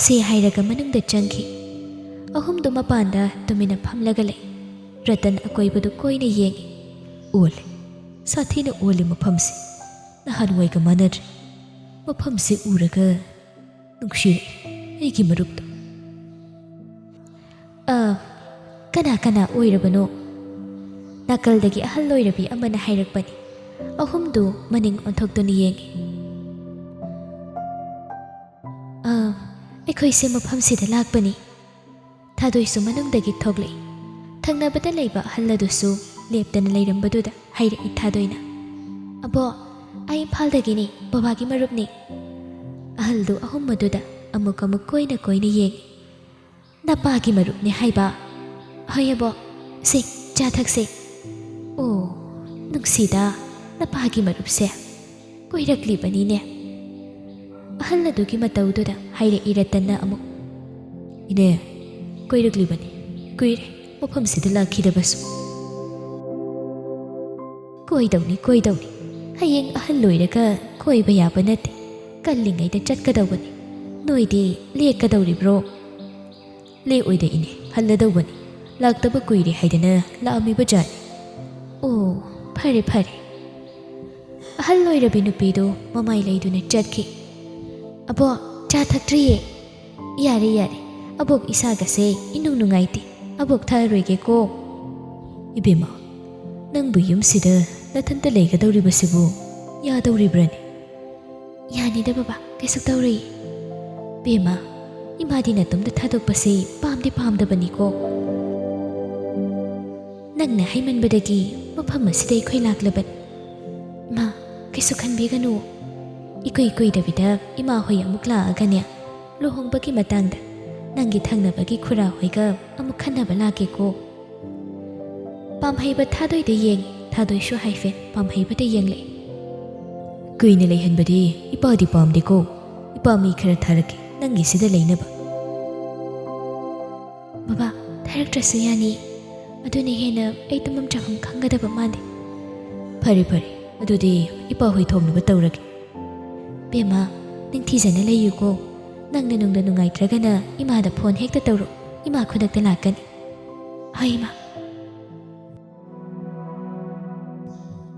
ꯁꯤ ꯍꯥꯏꯔꯒ ꯃꯅꯨꯡꯗ ꯆꯪꯈꯤ꯫ ꯑꯍꯨꯝꯗꯨ ꯃꯄꯥꯟꯗ ꯇꯨꯃꯤꯟꯅ ꯐꯝꯂꯒ ꯂꯩ꯫ ꯔꯇꯟ ꯑꯀꯣꯏꯕꯗꯨ ꯀꯣꯏꯅ ꯌꯦꯡꯉꯤ꯫ "ꯑꯣꯜꯂꯦ, ꯁꯥꯊꯤꯅ ꯑꯣꯜꯂꯦ ꯃꯐꯝꯁꯦ꯫ ꯅꯍꯥꯟꯋꯥꯏꯒ ꯃꯥꯟꯅꯗ꯭ꯔꯦ꯫ ꯃꯐꯝꯁꯦ ꯎꯔꯒ ꯅꯨꯡꯁꯤꯔꯛꯏ ꯑꯩꯒꯤ ꯃꯔꯨꯞꯇꯣ꯫" "ꯑ, ꯀꯅꯥ ꯀꯅꯥ ꯑꯣꯏꯔꯕꯅꯣ?" ꯅꯥꯀꯜꯗꯒꯤ ꯑꯍꯜ ꯑꯣꯏꯔꯕꯤ ꯑꯃꯅ ꯍꯥꯏꯔꯛꯄꯅꯤ꯫ ꯑꯍꯨꯝꯗꯨ ꯃꯅꯤꯡ ꯑꯣꯟꯊꯣꯛꯇꯨꯅ ꯌꯦꯡꯉꯤ꯫ "ꯑ, ꯑꯩꯈꯣꯏꯁꯦ ꯃꯐꯝꯁꯤꯗ ꯂꯥꯛꯄꯅꯤ꯫" ꯊꯥꯗꯣꯏꯁꯨ ꯃꯅꯨꯡꯗꯒꯤ ꯊꯣꯛꯂꯛꯏ꯫ ꯊꯪꯅꯕꯗ ꯂꯩꯕ ꯑꯍꯜ ꯑꯗꯨꯁꯨ ꯂꯦꯞꯇꯅ ꯂꯩꯔꯝꯕꯗꯨꯗ ꯍꯥꯏꯔꯛꯏ ꯊꯥꯗꯣꯏꯅ, "ꯑꯕꯣ, ꯑꯩ ꯏꯝꯐꯥꯜꯗꯒꯤꯅꯤ, ꯕꯕꯥꯒꯤ ꯃꯔꯨꯞꯅꯤ꯫" ꯑꯍꯜꯗꯨ ꯑꯍꯨꯝ ꯑꯗꯨꯗ ꯑꯃꯨꯛ ꯑꯃꯨꯛ ꯀꯣꯏꯅ ꯀꯣꯏꯅ ꯌꯦꯡꯉꯤ꯫ "ꯅꯄꯥꯒꯤ ꯃꯔꯨꯞꯅꯤ ꯍꯥꯏꯕ?" "ꯍꯣꯏ ꯑꯕꯣ, ꯁꯦ, ꯆꯥ ꯊꯛꯁꯦ꯫" "ꯑꯣ, ꯅꯨꯡꯁꯤꯗ, ꯅꯄꯥꯒꯤ ꯃꯔꯨꯞꯁꯦ ꯀꯣꯏꯔꯛꯂꯤꯕꯅꯤꯅꯦ꯫" ꯑꯍꯜ ꯑꯗꯨꯒꯤ ꯃꯇꯧꯗꯨꯗ ꯍꯥꯏꯔꯛꯏ ꯔꯇꯟꯅ ꯑꯃꯨꯛ, "ꯏꯅꯦ, ꯀꯣꯏꯔꯛꯂꯤꯕꯅꯤ, ꯀꯨꯏꯔꯦ ꯃꯐꯝꯁꯤꯗ ꯂꯥꯛꯈꯤꯗꯕꯁꯨ꯫" "ꯀꯣꯏꯗꯧꯅꯤ, ꯀꯣꯏꯗꯧꯅꯤ꯫ ꯍꯌꯦꯡ ꯑꯍꯜ ꯑꯣꯏꯔꯒ ꯀꯣꯏꯕ ꯌꯥꯕ ꯅꯠꯇꯦ꯫ ꯀꯜꯂꯤꯉꯩꯗ ꯆꯠꯀꯗꯧꯕꯅꯤ꯫ ꯅꯣꯏꯗꯤ ꯂꯦꯛꯀꯗꯧꯔꯤꯕ꯭ꯔꯣ?" "ꯂꯦꯛꯑꯣꯏꯗ ꯏꯅꯦ, ꯍꯜꯂꯗꯧꯕꯅꯤ꯫ ꯂꯥꯛꯇꯕ ꯀꯨꯏꯔꯦ ꯍꯥꯏꯗꯅ ꯂꯥꯛꯑꯝꯃꯤꯕ ꯖꯥꯠꯅꯤ꯫" "ꯑꯣ, ꯐꯔꯦ, ꯐꯔꯦ꯫" ꯑꯍꯜ ꯑꯣꯏꯔꯕꯤ ꯅꯨꯄꯤꯗꯨ ꯃꯃꯥꯏ ꯂꯩꯗꯨꯅ ꯆꯠꯈꯤ꯫ "ꯑꯕꯣꯛ, ꯆꯥ ꯊꯛꯇ꯭ꯔꯤꯌꯦ꯫" "ꯌꯥꯔꯦ, ꯌꯥꯔꯦ, ꯑꯕꯣꯛ ꯏꯁꯥꯒꯁꯦ ꯏꯅꯨꯡ ꯅꯨꯡꯉꯥꯏꯇꯦ, ꯑꯕꯣꯛ ꯊꯛꯑꯔꯣꯏꯒꯦꯀꯣ꯫" "ꯏꯕꯦꯝꯃ, ꯅꯪꯕꯨ ꯌꯨꯝꯁꯤꯗ ꯅꯊꯟꯇ ꯂꯩꯒꯗꯧꯔꯤꯕꯁꯤꯕꯨ ꯌꯥꯗꯧꯔꯤꯕ꯭ꯔꯅꯦ?" "ꯌꯥꯅꯤꯗ ꯕꯕꯥ, ꯀꯩꯁꯨ ꯇꯧꯔꯣꯏꯌꯦ꯫" "ꯕꯦꯝꯃ, ꯏꯃꯥꯗꯤ ꯅꯇꯣꯝꯇ ꯊꯥꯗꯣꯛꯄꯁꯦ ꯄꯥꯝꯗꯤ ꯄꯥꯝꯗꯕꯅꯤꯀꯣ꯫ ꯅꯪꯅ ꯍꯥꯏꯃꯟꯕꯗꯒꯤ ꯃꯐꯝ ꯑꯁꯤꯗ ꯑꯩꯈꯣꯏ ꯂꯥꯛꯂꯕꯅꯤ꯫" "ꯏꯃꯥ, ꯀꯩꯁꯨ ꯈꯟꯕꯤꯒꯅꯨ꯫ ꯏꯀꯨꯏ ꯀꯨꯏꯗꯕꯤꯗ ꯏꯃꯥ ꯍꯣꯏ ꯑꯃꯨꯛ ꯂꯥꯛꯑꯒꯅꯦ, ꯂꯨꯍꯣꯡꯕꯒꯤ ꯃꯇꯥꯡꯗ ꯅꯪꯒꯤ ꯊꯪꯅꯕꯒꯤ ꯈꯨꯔꯥ ꯍꯣꯏꯒ ꯑꯃꯨꯛ ꯈꯟꯅꯕ ꯂꯥꯛꯀꯦꯀꯣ꯫" ꯄꯥꯝꯍꯩꯕ ꯊꯥꯗꯣꯏꯗ ꯌꯦꯡꯉꯤ, ꯊꯥꯗꯣꯏꯁꯨ ꯍꯥꯏꯐꯦꯠ ꯄꯥꯝꯍꯩꯕꯗ ꯌꯦꯡꯂꯛꯏ꯫ "ꯀꯨꯏꯅ ꯂꯩꯍꯟꯕꯗꯤ ꯏꯄꯥꯗꯤ ꯄꯥꯝꯗꯦꯀꯣ꯫ ꯏꯄꯥ ꯃꯤ ꯈꯔ ꯊꯥꯔꯛꯀꯦ ꯅꯪꯒꯤꯁꯤꯗ ꯂꯩꯅꯕ꯫" "ꯕꯕꯥ, ꯊꯥꯔꯛꯇ꯭ꯔꯁꯨ ꯌꯥꯅꯤ꯫ ꯑꯗꯨꯅ ꯍꯦꯟꯅ ꯑꯩ ꯇꯨꯝꯐꯝ ꯆꯥꯐꯝ ꯈꯪꯒꯗꯕ ꯃꯥꯜꯂꯤ꯫" "ꯐꯔꯦ, ꯐꯔꯦ, ꯑꯗꯨꯗꯤ ꯏꯄꯥ ꯍꯣꯏ ꯊꯣꯡꯅꯕ ꯇꯧꯔꯒꯦ꯫" "ꯕꯦꯝꯃ, ꯅꯤꯡꯊꯤꯖꯅ ꯂꯩꯌꯨꯀꯣ꯫ ꯅꯪꯅ ꯅꯨꯡꯗ ꯅꯨꯡꯉꯥꯏꯇ꯭ꯔꯒꯅ ꯏꯃꯥꯗ ꯐꯣꯟ ꯍꯦꯛꯇ ꯇꯧꯔꯣ꯫ ꯏꯃꯥ ꯈꯨꯗꯛꯇ ꯂꯥꯛꯀꯅꯤ꯫" "ꯍꯣꯏ, ꯏꯃꯥ꯫"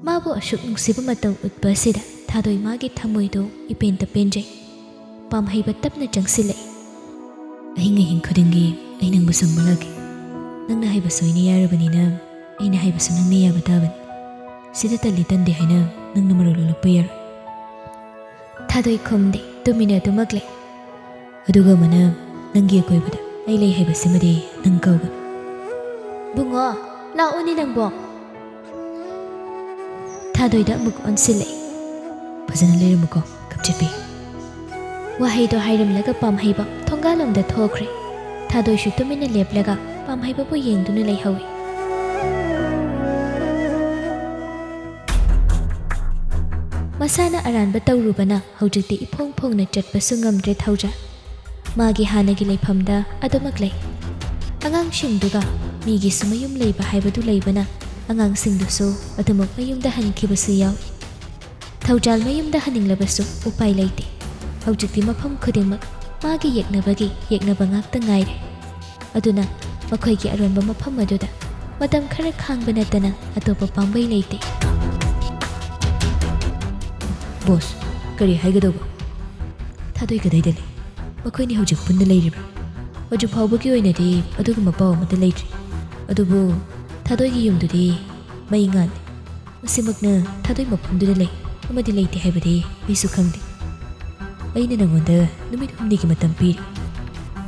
ꯃꯥꯕꯨ ꯑꯁꯨꯛ ꯅꯨꯡꯁꯤꯕ ꯃꯇꯧ ꯎꯠꯄ ꯑꯁꯤꯗ ꯊꯥꯗꯣꯏ ꯃꯥꯒꯤ ꯊꯃꯣꯏꯗꯨ ꯏꯄꯦꯟꯇ ꯄꯦꯟꯖꯩ꯫ ꯄꯥꯝꯍꯩꯕ ꯇꯞꯅ ꯆꯪꯁꯤꯜꯂꯛꯏ꯫ "ꯑꯍꯤꯡ ꯑꯍꯤꯡ ꯈꯨꯗꯤꯡꯒꯤ ꯑꯩ ꯅꯪꯕꯨ ꯁꯨꯝꯕ ꯂꯥꯛꯀꯦ꯫ ꯅꯪꯅ ꯍꯥꯏꯕ ꯁꯣꯏꯅ ꯌꯥꯔꯕꯅꯤꯅ ꯑꯩꯅ ꯍꯥꯏꯕꯁꯨ ꯅꯪꯅ ꯌꯥꯕ ꯇꯥꯕꯅꯤ꯫ ꯁꯤꯗ ꯇꯜꯂꯤ ꯇꯟꯗꯦ ꯍꯥꯏꯅ ꯅꯪꯅ ꯃꯔꯣꯜ ꯂꯣꯜꯂꯛꯄ ꯌꯥꯔꯣꯏ꯫" ꯊꯥꯗꯣꯏ ꯈꯨꯝꯗꯦ, ꯇꯨꯃꯤꯟꯅ ꯑꯗꯨꯃꯛ ꯂꯩ꯫ "ꯑꯗꯨꯒ ꯑꯃꯅ, ꯅꯪꯒꯤ ꯑꯀꯣꯏꯕꯗ ꯑꯩ ꯂꯩ ꯍꯥꯏꯕꯁꯤꯃꯗꯤ ꯅꯪ ꯀꯥꯎꯒꯅꯨ꯫" "ꯕꯨꯡꯉꯣ, ꯂꯥꯛꯎꯅꯦ ꯅꯪꯕꯣ꯫" ꯊꯥꯗꯣꯏꯗ ꯑꯃꯨꯛ ꯑꯣꯟꯁꯤꯜꯂꯛꯏ꯫ "ꯐꯖꯅ ꯂꯩꯔꯝꯃꯨꯀꯣ, ꯀꯞꯆꯠꯄꯤ꯫" ꯋꯥꯍꯩꯗꯣ ꯍꯥꯏꯔꯝꯂꯒ ꯄꯥꯝꯍꯩꯕ ꯊꯣꯡꯒꯥꯜꯂꯣꯝꯗ ꯊꯣꯛꯈ꯭ꯔꯦ꯫ ꯊꯥꯗꯣꯏꯁꯨ ꯇꯨꯃꯤꯟꯅ ꯂꯦꯞꯂꯒ ꯄꯥꯝꯍꯩꯕꯕꯨ ꯌꯦꯡꯗꯨꯅ ꯂꯩꯍꯧꯏ꯫ ꯃꯁꯥꯅ ꯑꯔꯥꯟꯕ ꯇꯧꯔꯨꯕꯅ ꯍꯧꯖꯤꯛꯇꯤ ꯏꯐꯣꯡ ꯐꯣꯡꯅ ꯆꯠꯄꯁꯨ ꯉꯝꯗ꯭ꯔꯦ ꯊꯧꯖꯥꯜ꯫ ꯃꯥꯒꯤ ꯍꯥꯟꯅꯒꯤ ꯂꯩꯐꯝꯗ ꯑꯗꯨꯃꯛ ꯂꯩ꯫ ꯑꯉꯥꯡꯁꯤꯡꯗꯨꯒ ꯃꯤꯒꯤꯁꯨ ꯃꯌꯨꯝ ꯂꯩꯕ ꯍꯥꯏꯕꯗꯨ ꯂꯩꯕꯅ ꯑꯉꯥꯡꯁꯤꯡꯗꯨꯁꯨ ꯑꯗꯨꯃꯛ ꯃꯌꯨꯝꯗ ꯍꯟꯈꯤꯕꯁꯨ ꯌꯥꯎꯏ꯫ ꯊꯧꯖꯥꯜ ꯃꯌꯨꯝꯗ ꯍꯟꯅꯤꯡꯂꯕꯁꯨ ꯎꯄꯥꯏ ꯂꯩꯇꯦ꯫ ꯍꯧꯖꯤꯛꯇꯤ ꯃꯐꯝ ꯈꯨꯗꯤꯡꯃꯛ ꯃꯥꯒꯤ ꯌꯦꯛꯅꯕꯒꯤ ꯌꯦꯛꯅꯕ ꯉꯥꯛꯇ ꯉꯥꯏꯔꯦ꯫ ꯑꯗꯨꯅ ꯃꯈꯣꯏꯒꯤ ꯑꯔꯣꯟꯕ ꯃꯐꯝ ꯑꯗꯨꯗ ꯃꯇꯝ ꯈꯔ ꯈꯥꯡꯕ ꯅꯠꯇꯅ ꯑꯇꯣꯞꯄ ꯄꯥꯝꯕꯩ ꯂꯩꯇꯦ꯫ "ꯕꯣꯁ, ꯀꯔꯤ ꯍꯥꯏꯒꯗꯧꯕ?" ꯊꯥꯗꯣꯏ ꯀꯗꯥꯏꯗ ꯂꯩ? ꯃꯈꯣꯏꯅꯤ ꯍꯧꯖꯤꯛ ꯄꯨꯟꯅ ꯂꯩꯔꯤꯕ꯭ꯔꯥ? ꯍꯧꯖꯤꯛ ꯐꯥꯎꯕꯒꯤ ꯑꯣꯏꯅꯗꯤ ꯑꯗꯨꯒꯨꯝꯕ ꯄꯥꯎ ꯑꯃꯠꯇ ꯂꯩꯇ꯭ꯔꯤ꯫ ꯑꯗꯨꯕꯨ ꯊꯥꯗꯣꯏꯒꯤ ꯌꯨꯝꯗꯨꯗꯤ ꯃꯩ ꯉꯥꯜꯂꯤ꯫ ꯃꯁꯤꯃꯛꯅ ꯊꯥꯗꯣꯏ ꯃꯐꯝꯗꯨꯗ ꯂꯩ ꯑꯃꯗꯤ ꯂꯩꯇꯦ ꯍꯥꯏꯕꯗꯤ ꯑꯩꯁꯨ ꯈꯪꯗꯦ꯫ ꯑꯩꯅ ꯅꯉꯣꯟꯗ ꯅꯨꯃꯤꯠ ꯍꯨꯝꯅꯤꯒꯤ ꯃꯇꯝ ꯄꯤꯔꯤ꯫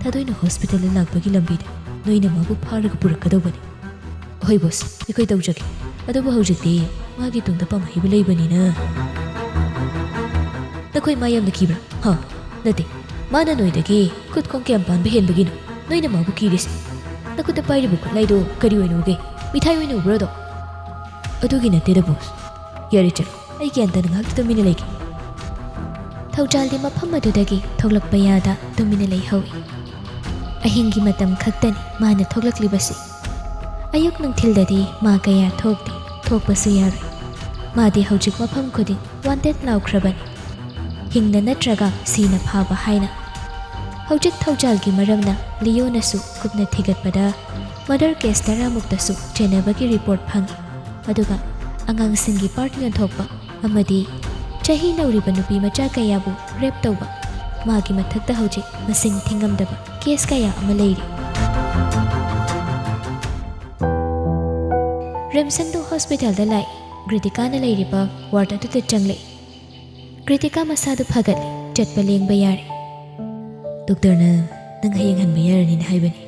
ꯊꯥꯗꯣꯏꯅ ꯍꯣꯁꯄꯤꯇꯥꯜꯗ ꯂꯥꯛꯄꯒꯤ ꯂꯝꯕꯤꯗ ꯅꯣꯏꯅ ꯃꯥꯕꯨ ꯐꯥꯔꯒ ꯄꯨꯔꯛꯀꯗꯧꯕꯅꯤ꯫ ꯍꯣꯏ ꯕꯣꯁ, ꯑꯩꯈꯣꯏ ꯇꯧꯖꯒꯦ꯫ ꯑꯗꯨꯕꯨ ꯍꯧꯖꯤꯛꯇꯤ ꯃꯥꯒꯤ ꯇꯨꯡꯗ ꯄꯥꯝꯍꯩꯕ ꯂꯩꯕꯅꯤꯅ꯫ ꯅꯈꯣꯏ ꯃꯥ ꯌꯥꯝꯅ ꯀꯤꯕ꯭ꯔꯥ? ꯍꯥ? ꯅꯠꯇꯦ꯫ ꯃꯥꯅ ꯅꯣꯏꯗꯒꯤ ꯈꯨꯠ ꯈꯣꯡ ꯀꯌꯥꯝ ꯄꯥꯟꯕ ꯍꯦꯟꯕꯒꯤꯅꯣ ꯅꯣꯏꯅ ꯃꯥꯕꯨ ꯀꯤꯔꯤꯁꯦ? ꯅꯈꯨꯠꯇ ꯄꯥꯏꯔꯤꯕ ꯈꯨꯠꯂꯥꯏꯗꯣ ꯀꯔꯤ ꯑꯣꯏꯅ ꯎꯒꯦ? ꯃꯤꯊꯥꯏ ꯑꯣꯏꯅ ꯎꯕ꯭ꯔꯣ ꯑꯗꯣ? ꯑꯗꯨꯒꯤ ꯅꯠꯇꯦꯗ ꯕꯣꯁ꯫ ꯌꯥꯔꯦ ꯆꯠꯂꯣ, ꯑꯩ ꯒ꯭ꯌꯥꯟ ꯇꯥꯅ ꯉꯥꯏꯍꯥꯛꯇ ꯇꯨꯃꯤꯟꯅ ꯂꯩꯒꯦ꯫ ꯊꯧꯖꯥꯜꯗꯤ ꯃꯐꯝ ꯑꯗꯨꯗꯒꯤ ꯊꯣꯛꯂꯛꯄ ꯌꯥꯗ ꯇꯨꯃꯤꯟꯅ ꯂꯩꯍꯧꯏ꯫ ꯑꯍꯤꯡꯒꯤ ꯃꯇꯝ ꯈꯛꯇꯅꯤ ꯃꯥꯅ ꯊꯣꯛꯂꯛꯂꯤꯕꯁꯤ꯫ ꯑꯌꯨꯛ ꯅꯨꯡꯊꯤꯜꯗꯗꯤ ꯃꯥ ꯀꯌꯥ ꯊꯣꯛꯇꯦ, ꯊꯣꯛꯄꯁꯨ ꯌꯥꯔꯣꯏ꯫ ꯃꯥꯗꯤ ꯍꯧꯖꯤꯛ ꯃꯐꯝ ꯈꯨꯗꯤꯡ ꯋꯥꯟꯇꯦꯠ ꯂꯥꯎꯈ꯭ꯔꯕꯅꯤ꯫ ꯍꯤꯡꯅ ꯅꯠꯇ꯭ꯔꯒ ꯁꯤꯅ ꯐꯥꯕ ꯍꯥꯏꯅ꯫ ꯍꯧꯖꯤꯛ ꯊꯧꯖꯥꯜꯒꯤ ꯃꯔꯝꯅ ꯂꯤꯌꯣꯅꯁꯨ ꯀꯨꯞꯅ ꯊꯤꯒꯠꯄꯗ ꯃꯔꯗꯔ ꯀꯦꯁ ꯇꯔꯥꯃꯨꯛꯇꯁꯨ ꯆꯦꯟꯅꯕꯒꯤ ꯔꯤꯄꯣꯔꯠ ꯐꯪꯏ꯫ ꯑꯗꯨꯒ ꯑꯉꯥꯡꯁꯤꯡꯒꯤ ꯄꯥꯔꯠ ꯌꯣꯟꯊꯣꯛꯄ ꯑꯃꯗꯤ ꯆꯍꯤ ꯅꯧꯔꯤꯕ ꯅꯨꯄꯤ ꯃꯆꯥ ꯀꯌꯥꯕꯨ ꯔꯦꯞ ꯇꯧꯕ, ꯃꯥꯒꯤ ꯃꯊꯛꯇ ꯍꯧꯖꯤꯛ ꯃꯁꯤꯡ ꯊꯤꯉꯝꯗꯕ ꯀꯦꯁ ꯀꯌꯥ ꯑꯃ ꯂꯩꯔꯤ꯫ ꯔꯦꯝꯁꯟꯗꯨ ꯍꯣꯁꯄꯤꯇꯥꯜꯗ ꯂꯥꯛꯏ꯫ ꯒ꯭ꯔꯤꯇꯤꯀꯥꯅ ꯂꯩꯔꯤꯕ ꯋꯥꯔꯗ ꯑꯗꯨꯗ ꯆꯪꯂꯛꯏ꯫ ꯒ꯭ꯔꯤꯇꯤꯀꯥ ꯃꯁꯥꯗꯨ ꯐꯒꯠꯂꯦ, ꯆꯠꯄ ꯂꯦꯡꯕ ꯌꯥꯔꯦ꯫ ꯗꯣꯛꯇꯔꯅ ꯅꯪ ꯍꯌꯦꯡ ꯍꯟꯕ ꯌꯥꯔꯅꯤꯅ ꯍꯥꯏꯕꯅꯤ꯫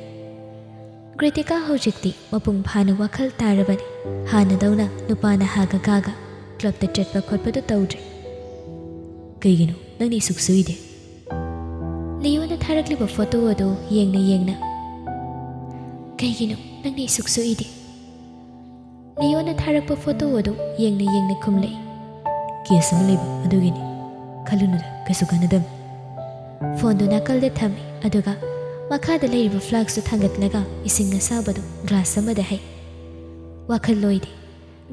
ꯒ꯭ꯔꯤꯇꯤꯀꯥ ꯍꯧꯖꯤꯛꯇꯤ ꯃꯄꯨꯡ ꯐꯥꯅ ꯋꯥꯈꯜ ꯇꯥꯔꯕꯅꯤ꯫ ꯍꯥꯟꯅꯗꯧꯅ ꯅꯨꯄꯥ ꯅꯍꯥꯒ ꯀꯥꯒ ꯀ꯭ꯂꯕꯇ ꯆꯠꯄ ꯈꯣꯠꯄꯗꯨ ꯇꯧꯗ꯭ꯔꯦ꯫ ꯀꯩꯒꯤꯅꯣ ꯅꯪꯅ ꯏꯁꯨꯛ ꯁꯨꯏꯗꯦ? ꯂꯤꯌꯣꯅ ꯊꯥꯔꯛꯂꯤꯕ ꯐꯣꯇꯣ ꯑꯗꯨ ꯌꯦꯡꯅ ꯌꯦꯡꯅ꯫ ꯀꯩꯒꯤꯅꯣ ꯅꯪꯅ ꯏꯁꯨꯛ ꯁꯨꯏꯗꯦ? ꯂꯤꯌꯣꯅ ꯊꯥꯔꯛꯄ ꯐꯣꯇꯣ ꯑꯗꯨ ꯌꯦꯡꯅ ꯌꯦꯡꯅ ꯈꯨꯝꯂꯛꯏ꯫ ꯀꯦꯁ ꯑꯃ ꯂꯩꯕ ꯑꯗꯨꯒꯤꯅꯤ꯫ ꯈꯜꯂꯨꯅꯨꯗ, ꯀꯩꯁꯨ ꯀꯥꯟꯅꯗꯕꯅꯤ꯫ ꯐꯣꯟꯗꯨ ꯅꯥꯀꯜꯗ ꯊꯝꯃꯤ, ꯑꯗꯨꯒ ꯃꯈꯥꯗ ꯂꯩꯔꯤꯕ ꯐ꯭ꯂꯥꯛꯁꯇꯨ ꯊꯥꯡꯒꯠꯂꯒ ꯏꯁꯤꯡ ꯑꯁꯥꯕꯗꯨ ꯒ꯭ꯂꯥꯁ ꯑꯃꯗ ꯍꯩ꯫ ꯋꯥꯈꯜ ꯂꯣꯏꯗꯦ꯫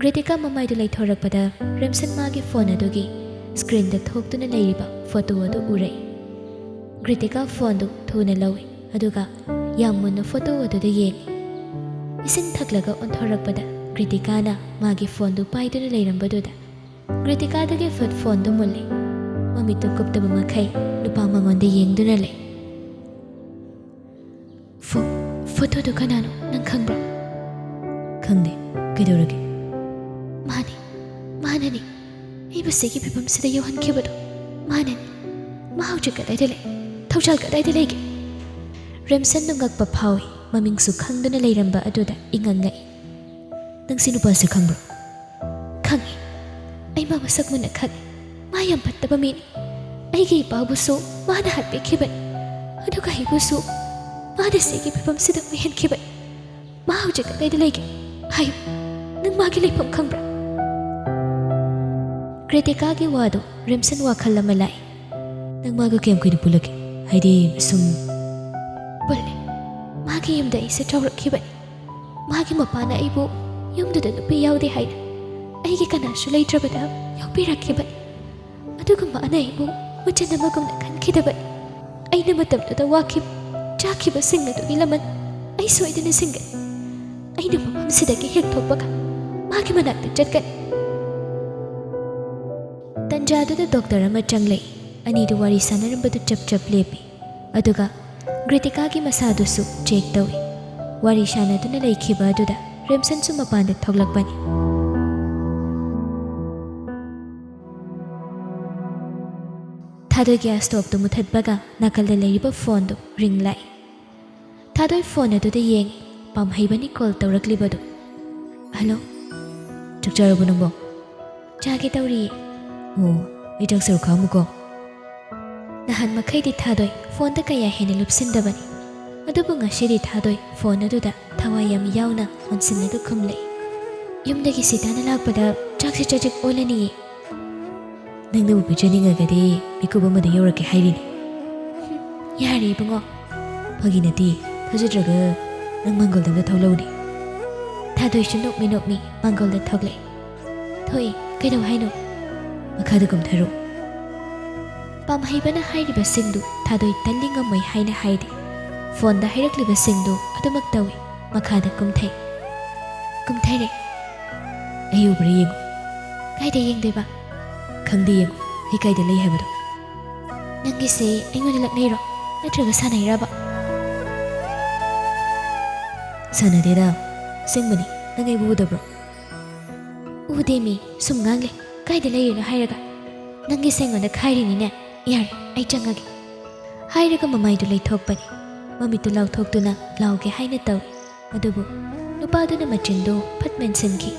ꯒ꯭ꯔꯤꯇꯤꯀꯥ ꯃꯃꯥꯏꯗꯨ ꯂꯩꯊꯣꯔꯛꯄꯗ ꯔꯦꯝꯁꯟ ꯃꯥꯒꯤ ꯐꯣꯟ ꯑꯗꯨꯒꯤ ꯁ꯭ꯀ꯭ꯔꯤꯟꯗ ꯊꯣꯛꯇꯨꯅ ꯂꯩꯔꯤꯕ ꯐꯣꯇꯣ ꯑꯗꯨ ꯎꯔꯛꯏ꯫ ꯒ꯭ꯔꯤꯇꯤꯀꯥ ꯐꯣꯟꯗꯨ ꯊꯨꯅ ꯂꯧꯏ, ꯑꯗꯨꯒ ꯌꯥꯝ ꯃꯨꯟꯅ ꯐꯣꯇꯣ ꯑꯗꯨꯗ ꯌꯦꯡꯏ꯫ ꯏꯁꯤꯡ ꯊꯛꯂꯒ ꯑꯣꯟꯊꯣꯔꯛꯄꯗ ꯒ꯭ꯔꯤꯇꯤꯀꯥꯅ ꯃꯥꯒꯤ ꯐꯣꯟꯗꯨ ꯄꯥꯏꯗꯨꯅ ꯂꯩꯔꯝꯕꯗꯨꯗ ꯒ꯭ꯔꯤꯇꯤꯀꯥꯗꯒꯤ ꯐꯠ ꯐꯣꯟꯗꯨ ꯃꯨꯜꯂꯤ꯫ ꯃꯃꯤꯠꯇꯨ ꯀꯨꯞꯇꯕ ꯃꯈꯩ ꯅꯨꯄꯥ ꯃꯉꯣꯟꯗ ꯌꯦꯡꯗꯨꯅ ꯂꯩ꯫ "ꯐꯣ-, ꯐꯣꯇꯣꯗꯨ ꯀꯅꯥꯅꯣ? ꯅꯪ ꯈꯪꯕ꯭ꯔꯥ?" "ꯈꯪꯗꯦ꯫ ꯀꯩꯗꯧꯔꯒꯦ?" "ꯃꯥꯅꯤ, ꯃꯥꯅꯅꯤ꯫ ꯑꯩꯕꯨ ꯁꯤꯒꯤ ꯐꯤꯕꯝꯁꯤꯗ ꯌꯧꯍꯟꯈꯤꯕꯗꯣ ꯃꯥꯅꯅꯤ꯫ ꯃꯥ ꯍꯧꯖꯤꯛ ꯀꯗꯥꯏꯗ ꯂꯩ? ꯊꯧꯖꯥꯜ ꯀꯗꯥꯏꯗ ꯂꯩꯒꯦ?" ꯔꯦꯝꯁꯟꯗꯨ ꯉꯛꯄ ꯐꯥꯎꯏ꯫ ꯃꯃꯤꯡꯁꯨ ꯈꯪꯗꯨꯅ ꯂꯩꯔꯝꯕ ꯑꯗꯨꯗ ꯏꯉꯛ ꯉꯛꯏ꯫ "ꯅꯪ ꯁꯤ ꯅꯨꯄꯥꯁꯦ ꯈꯪꯕ꯭ꯔꯣ?" "ꯈꯪꯉꯤ꯫ ꯑꯩ ꯃꯥ ꯃꯁꯛ ꯃꯨꯟꯅ ꯈꯪꯉꯤ꯫ ꯃꯥ ꯌꯥꯝ ꯐꯠꯇꯕ ꯃꯤꯅꯤ꯫ ꯑꯩꯒꯤ ꯏꯄꯥꯕꯨꯁꯨ ꯃꯥꯅ ꯍꯥꯠꯄꯤꯈꯤꯕꯅꯤ꯫ ꯑꯗꯨꯒ ꯑꯩꯕꯨꯁꯨ ꯃꯥꯅ ꯁꯤꯒꯤ ꯐꯤꯕꯝꯁꯤꯗ ꯑꯣꯏꯍꯟꯈꯤꯕꯅꯤ꯫ ꯃꯥ ꯍꯧꯖꯤꯛ ꯀꯗꯥꯏꯗ ꯂꯩꯒꯦ? ꯍꯥꯏꯌꯨ꯫ ꯅꯪ ꯃꯥꯒꯤ ꯂꯩꯐꯝ ꯈꯪꯕ꯭ꯔꯥ?" ꯀ꯭ꯔꯤꯇꯤꯀꯥꯒꯤ ꯋꯥꯗꯨ ꯔꯦꯝꯁꯟ ꯋꯥꯈꯜ ꯑꯃ ꯂꯥꯛꯏ꯫ "ꯅꯪ ꯃꯥꯒ ꯀꯌꯥꯝ ꯀꯨꯏꯅ ꯄꯨꯜꯂꯒꯦ? ꯍꯥꯏꯗꯤ, ꯁꯨꯝ?" "ꯄꯨꯜꯂꯦ꯫ ꯃꯥꯒꯤ ꯌꯨꯝꯗ ꯑꯩꯁꯦ ꯆꯥꯎꯔꯛꯈꯤꯕꯅꯤ꯫ ꯃꯥꯒꯤ ꯃꯄꯥꯅ ꯑꯩꯕꯨ ꯌꯨꯝꯗꯨꯗ ꯅꯨꯄꯤ ꯌꯥꯎꯗꯦ ꯍꯥꯏꯅ ꯑꯩꯒꯤ ꯀꯅꯥꯁꯨ ꯂꯩꯇ꯭ꯔꯕꯗ ꯌꯣꯛꯄꯤꯔꯛꯈꯤꯕꯅꯤ꯫ ꯑꯗꯨꯒ ꯃꯥꯅ ꯑꯩꯕꯨ ꯃꯆꯟ ꯑꯃꯒꯨꯝꯅ ꯈꯟꯈꯤꯗꯕꯅꯤ꯫ ꯑꯩꯅ ꯃꯇꯝꯗꯨꯗ ꯋꯥꯈꯤꯕ, ꯆꯥꯈꯤꯕꯁꯤꯡ ꯑꯗꯨꯒꯤ ꯂꯃꯟ ꯑꯩ ꯁꯣꯏꯗꯅ ꯁꯤꯡꯒꯅꯤ꯫ ꯑꯩꯅ ꯃꯐꯝꯁꯤꯗꯒꯤ ꯍꯦꯛ ꯊꯣꯛꯄꯒ ꯃꯥꯒꯤ ꯃꯅꯥꯛꯇ ꯆꯠꯀꯅꯤ꯫" ꯇꯟꯖꯥꯗꯨꯗ ꯗꯣꯛꯇꯔ ꯑꯃ ꯆꯪꯂꯛꯏ꯫ ꯑꯅꯤꯗꯨ ꯋꯥꯔꯤ ꯁꯥꯟꯅꯔꯝꯕꯗꯨ ꯆꯞ ꯆꯞ ꯂꯦꯞꯄꯤ꯫ ꯑꯗꯨꯒ ꯀ꯭ꯔꯤꯇꯤꯀꯥꯒꯤ ꯃꯁꯥꯗꯨꯁꯨ ꯆꯦꯛ ꯇꯧꯏ꯫ ꯋꯥꯔꯤ ꯁꯥꯟꯅꯗꯨꯅ ꯂꯩꯈꯤꯕ ꯑꯗꯨꯗ ꯔꯦꯝꯁꯟꯁꯨ ꯃꯄꯥꯟꯗ ꯊꯣꯛꯂꯛꯄꯅꯤ꯫ ꯊꯥꯗꯣꯏ ꯒ꯭ꯌꯥꯁ ꯁ꯭ꯇꯣꯞꯇꯨ ꯃꯨꯊꯠꯄꯒ ꯅꯥꯀꯜꯗ ꯂꯩꯔꯤꯕ ꯐꯣꯟꯗꯨ ꯔꯤꯡ ꯂꯥꯛꯏ꯫ ꯊꯥꯗꯣꯏ ꯐꯣꯟ ꯑꯗꯨꯗ ꯌꯦꯡꯏ꯫ ꯄꯥꯝꯍꯩꯕꯅꯤ ꯀꯣꯜ ꯇꯧꯔꯛꯂꯤꯕꯗꯨ꯫ "ꯍꯜꯂꯣ꯫" "ꯆꯥꯛ ꯆꯥꯔꯕꯣ ꯅꯪꯕꯣ?" "ꯆꯥꯒꯦ ꯇꯧꯔꯤꯌꯦ꯫" "ꯑꯣ, ꯑꯩ ꯆꯥꯛ ꯆꯥꯔꯨ ꯈꯥꯛꯑꯝꯃꯨꯀꯣ꯫" ꯅꯍꯥꯟ ꯃꯈꯩꯗꯤ ꯊꯥꯗꯣꯏ ꯐꯣꯟꯗ ꯀꯌꯥ ꯍꯦꯟꯅ ꯂꯨꯞꯁꯤꯟꯗꯕꯅꯤ, ꯑꯗꯨꯕꯨ ꯉꯁꯤꯗꯤ ꯊꯥꯗꯣꯏ ꯐꯣꯟ ꯑꯗꯨꯗ ꯊꯋꯥꯏ ꯌꯥꯝ ꯌꯥꯎꯅ ꯑꯣꯟꯁꯤꯜꯂꯒ ꯈꯨꯝꯂꯛꯏ꯫ "ꯌꯨꯝꯗꯒꯤ ꯁꯤꯇꯥꯅ ꯂꯥꯛꯄꯗ ꯆꯥꯛꯁꯤ ꯆꯖꯤꯛ ꯑꯣꯜꯂꯅꯤꯌꯦ꯫" "ꯅꯪꯅꯕꯨ ꯄꯤꯖꯅꯤꯡꯉꯒꯗꯤ ꯃꯤꯀꯨꯞ ꯑꯃꯗ ꯌꯧꯔꯛꯀꯦ ꯍꯥꯏꯔꯤꯅꯤ꯫" "ꯌꯥꯔꯦ ꯏꯕꯨꯡꯉꯣ꯫" "ꯐꯥꯒꯤ ꯅꯠꯇꯦ, ꯊꯥꯖꯗ꯭ꯔꯒ ꯅꯪ ꯃꯥꯡꯒꯣꯜꯗ ꯑꯝꯇ ꯊꯣꯛꯂꯛꯎꯅꯦ꯫" ꯊꯥꯗꯣꯏꯁꯨ ꯅꯣꯛꯃꯤ ꯅꯣꯛꯃꯤ ꯃꯥꯡꯒꯣꯜꯗ ꯊꯣꯛꯂꯛꯏ꯫ "ꯊꯣꯛꯏ, ꯀꯩꯗꯧ ꯍꯥꯏꯅꯣ?" "ꯃꯈꯥꯗ ꯀꯨꯝꯊꯔꯣ꯫" ꯄꯥꯝꯍꯩꯕꯅ ꯍꯥꯏꯔꯤꯕꯁꯤꯡꯗꯨ ꯊꯥꯗꯣꯏ ꯇꯜꯂꯤ ꯉꯝꯃꯣꯏ ꯍꯥꯏꯅ ꯍꯥꯏꯗꯦ꯫ ꯐꯣꯟꯗ ꯍꯥꯏꯔꯛꯂꯤꯕꯁꯤꯡꯗꯨ ꯑꯗꯨꯃꯛ ꯇꯧꯏ꯫ ꯃꯈꯥꯗ ꯀꯨꯝꯊꯩ꯫ ꯀꯨꯝꯊꯔꯦ꯫ "ꯑꯩ ꯎꯕ꯭ꯔꯥ ꯌꯦꯡꯉꯨ꯫" "ꯀꯥꯏꯗ ꯌꯦꯡꯗꯣꯏꯕ?" "ꯈꯪꯗꯦ, ꯌꯦꯡꯉꯨ, ꯑꯩ ꯀꯥꯏꯗ ꯂꯩ ꯍꯥꯏꯕꯗꯣ? ꯅꯪꯒꯤꯁꯦ ꯑꯩꯉꯣꯟꯗ ꯂꯛꯅꯩꯔꯣ? ꯅꯠꯇ꯭ꯔꯒ ꯁꯥꯟꯅꯩꯔꯕ? ꯁꯥꯟꯅꯗꯦꯗ, ꯑꯁꯦꯡꯕꯅꯤ꯫ ꯅꯪ ꯑꯩꯕꯨ ꯎꯗꯕ꯭ꯔꯣ? ꯎꯗꯦꯃꯤ, ꯁꯨꯝ ꯉꯥꯡꯂꯦ꯫ ꯀꯥꯏꯗ ꯂꯩꯔꯤꯅꯣ ꯍꯥꯏꯔꯒ? ꯅꯪꯒꯤꯁꯦ ꯑꯩꯉꯣꯟꯗ ꯈꯥꯏꯔꯤꯅꯤꯅꯦ꯫ ꯌꯥꯔꯦ, ꯑꯩ ꯆꯪꯉꯒꯦ꯫ ꯍꯥꯏꯔꯒ ꯃꯃꯥꯏꯗꯨ ꯂꯩꯊꯣꯛꯄꯅꯤ꯫ ꯃꯃꯤꯠꯇꯨ ꯂꯥꯎꯊꯣꯛꯇꯨꯅ ꯂꯥꯎꯒꯦ ꯍꯥꯏꯅ ꯇꯧꯏ꯫ ꯑꯗꯨꯕꯨ ꯅꯨꯄꯥꯗꯨꯅ ꯃꯆꯤꯟꯗꯨ ꯐꯠ ꯃꯦꯟꯁꯤꯟꯈꯤ꯫